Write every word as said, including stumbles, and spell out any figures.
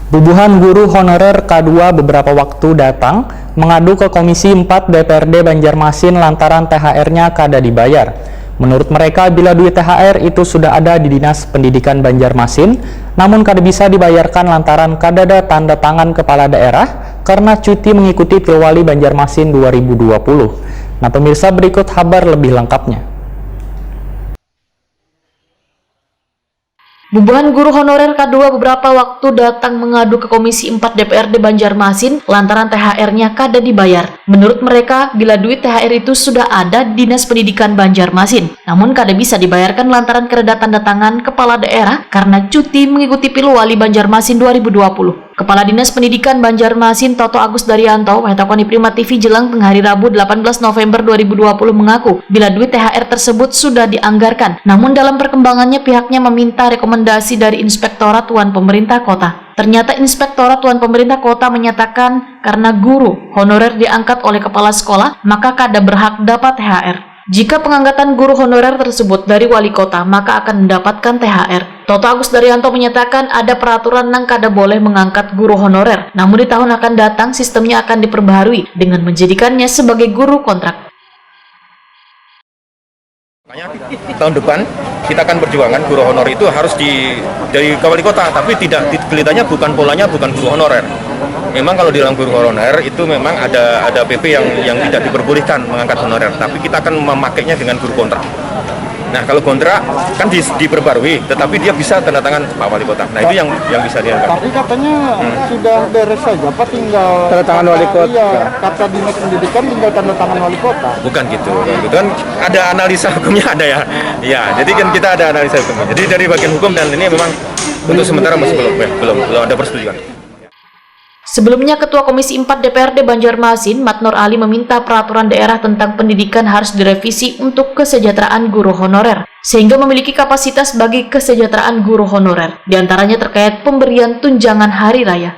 Bubuhan guru honorer K dua beberapa waktu datang mengadu ke Komisi empat D P R D Banjarmasin lantaran T H R-nya kada dibayar. Menurut mereka, bila duit T H R itu sudah ada di Dinas Pendidikan Banjarmasin, namun kada bisa dibayarkan lantaran kadada tanda tangan kepala daerah karena cuti mengikuti Pilwali Banjarmasin dua ribu dua puluh. Nah, pemirsa, berikut habar lebih lengkapnya. Bubuhan guru honorer K dua beberapa waktu datang mengadu ke Komisi empat D P R D Banjarmasin lantaran T H R-nya kada dibayar. Menurut mereka, bila duit T H R itu sudah ada di Dinas Pendidikan Banjarmasin, namun kada bisa dibayarkan lantaran kada tanda tangan kepala daerah karena cuti mengikuti Pilwali Banjarmasin dua ribu dua puluh. Kepala Dinas Pendidikan Banjarmasin Toto Agus Daryanto, wahai takoni Prima T V jelang tengah hari Rabu delapan belas November dua ribu dua puluh mengaku, bila duit T H R tersebut sudah dianggarkan. Namun dalam perkembangannya pihaknya meminta rekomendasi dari Inspektorat Wan Pemerintah Kota. Ternyata Inspektorat Wan Pemerintah Kota menyatakan karena guru honorer diangkat oleh kepala sekolah, maka kada berhak dapat T H R. Jika pengangkatan guru honorer tersebut dari wali kota, maka akan mendapatkan T H R. Toto Agus Daryanto menyatakan ada peraturan nang kada boleh mengangkat guru honorer. Namun di tahun akan datang sistemnya akan diperbaharui dengan menjadikannya sebagai guru kontrak. Tahun depan kita akan perjuangan guru honor itu harus di dari wali kota, tapi tidak kelihatannya bukan polanya bukan guru honorer. Memang kalau di dalam guru honorer itu memang ada ada P P yang yang tidak diperbolehkan mengangkat honorer, tapi kita akan memakainya dengan guru kontrak. Nah, kalau kontrak kan di, diperbarui, tetapi dia bisa tanda tangan Pak Wali Kota. Nah, itu yang yang bisa diangkat. Tapi katanya hmm. sudah beres saja, Pak, tinggal tanda tangan Wali Kota. Iya, kata dinas pendidikan tinggal tanda tangan Wali Kota. Bukan gitu. Itu kan ada analisa hukumnya ada ya. Ya, jadi kan kita ada analisa hukumnya. Jadi dari bagian hukum dan ini memang untuk sementara masih belum ya, belum belum ada persetujuan. Sebelumnya, Ketua Komisi empat D P R D Banjarmasin, Matnur Ali, meminta peraturan daerah tentang pendidikan harus direvisi untuk kesejahteraan guru honorer, sehingga memiliki kapasitas bagi kesejahteraan guru honorer, diantaranya terkait pemberian tunjangan hari raya.